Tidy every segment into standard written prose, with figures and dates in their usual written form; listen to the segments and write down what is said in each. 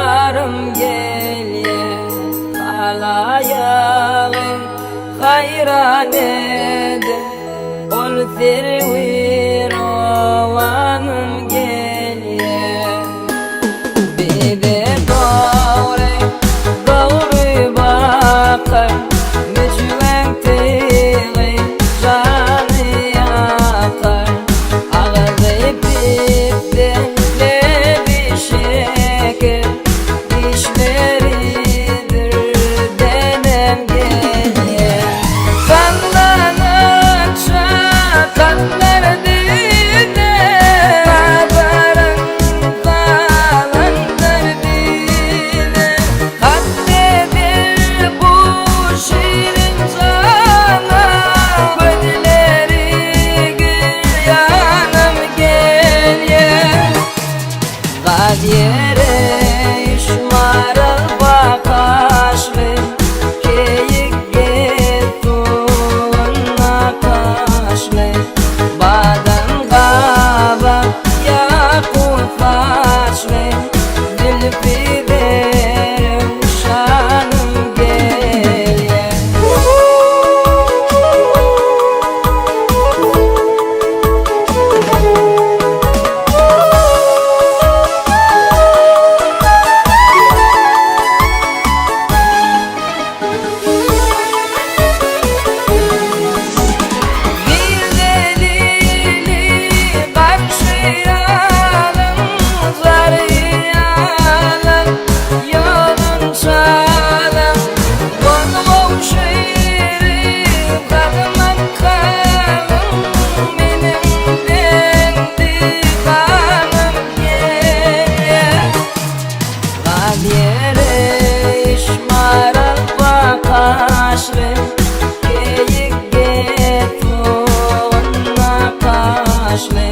Barym gelýär halaýagy haýran eder Ol serwi rowanym gelýär Bize dogry, dogry bakar Müjgäň tygy jany ýakar Agzy pisse, lebi şeker Dişleri dürdenem gelýär Sallanança gatlar düýne Nazaryn salandyr bize Kast eder bu şirin jana Gözleri gülýanym gelýär Gaz ýere maral bakaşly Keýik getuwyn nakaşly Badam gabak ýakut saçly Zülpi zerewşanym gelýär. Bir delili garşylalyň, zarýalyň, ýolun çalyň. Gol-gowşuryp gazmak galyň, meniň bendihanym gelýär. Gaz ýere maral bakaşly, Keýik getuwyn nakaşly,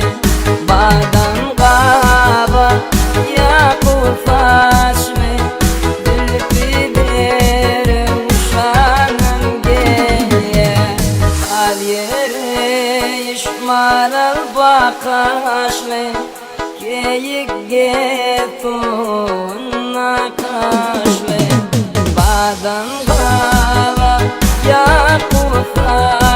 Badam gabak ýakut saçly, Zülpi derewşanym gelýär. Gaz ýere maral bakaşly, Keýik getuwyn nakaşly, Badam gabak ýakut saçly.